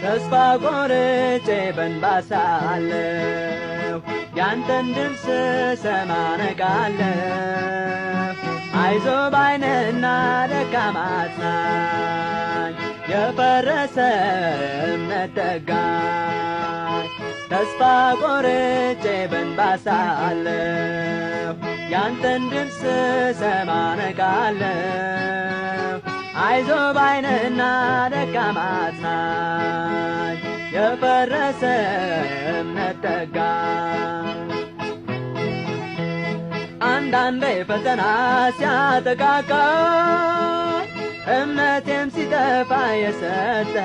ተስፋ ቆርጬ በእንባ ሳለሁ ያንተን ድምፅ ስሰማ ነቃለሁ። አይዞህ ባይ ነህና ደካማ አጽናኝ፣ የፈረሰ እምነት ጠጋኝ። ተስፋ ቆርጬ በእንባ ሳለሁ ያንተን ድምፅ ስሰማ ነቃለሁ። አይዞህ ባይ ነህና ደካማ አጽናኝ፣ የፈረሰ እምነት ጠጋኝ። አንዳንዴ ፈተና ሲያጠቃቃኝ እምነቴም ሲጠፋ የሰጠኝ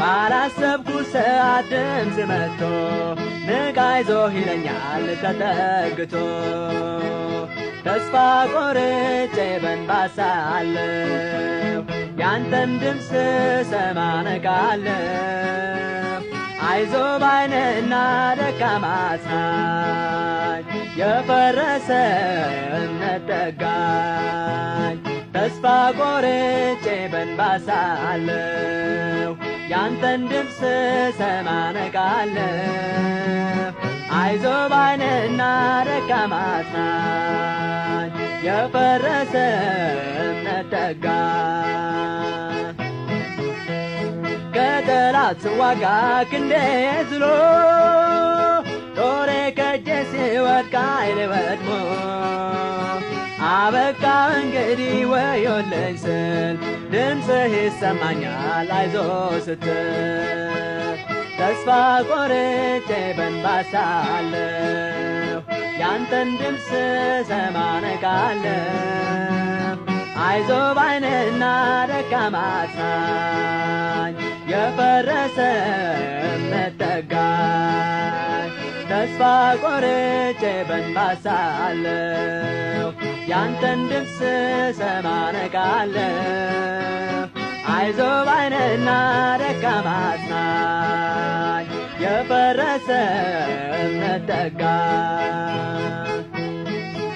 ባላሰብኩት ሰዓት ድምፅ መጥቶ ንቃ አይዞህ ይለኛል ተጠግቶ። ተስፋ ቆርጬ በእንባ ሳለሁ ያንተን ድምፅ ስሰማ ነቃለሁ። አይዞህ ባይ ነህና ደካማ አጽናኝ፣ የፈረሰ እምነት ጠጋኝ። ተስፋ ቆርጬ በእንባ ሳለሁ ያንተን ድምፅ ስሰማ ነቃለሁ። አይዞህ ባይ ነህና ደካማ አጽናኝ፣ የፈረሰ እምነት ጠጋኝ። ከጠላት ስዋጋ ክንዴ ዝሎ ጦሬ ከእጄ ሲወድቅ ኃይሌ ወድሞ አበቃ እንግዲህ ወዮልኝ ስል ድምፅህ ይሰማኛል አይዞህ ስትል። ተስፋ ቆርጬ በእንባ ሳለሁ ያንተን ድምፅ ስሰማ ነቃለሁ። አይዞህ ባይ ነህና ደካማ አጽናኝ፣ የፈረሰ እምነት ጠጋኝ። ተስፋ ቆርጬ በእንባ ሳለሁ ያንተን ድምፅ ስሰማ ነቃለሁ። አይዞህ ባይ ነህና ደካማ አጽናኝ፣ የፈረሰ እምነት ጠጋኝ።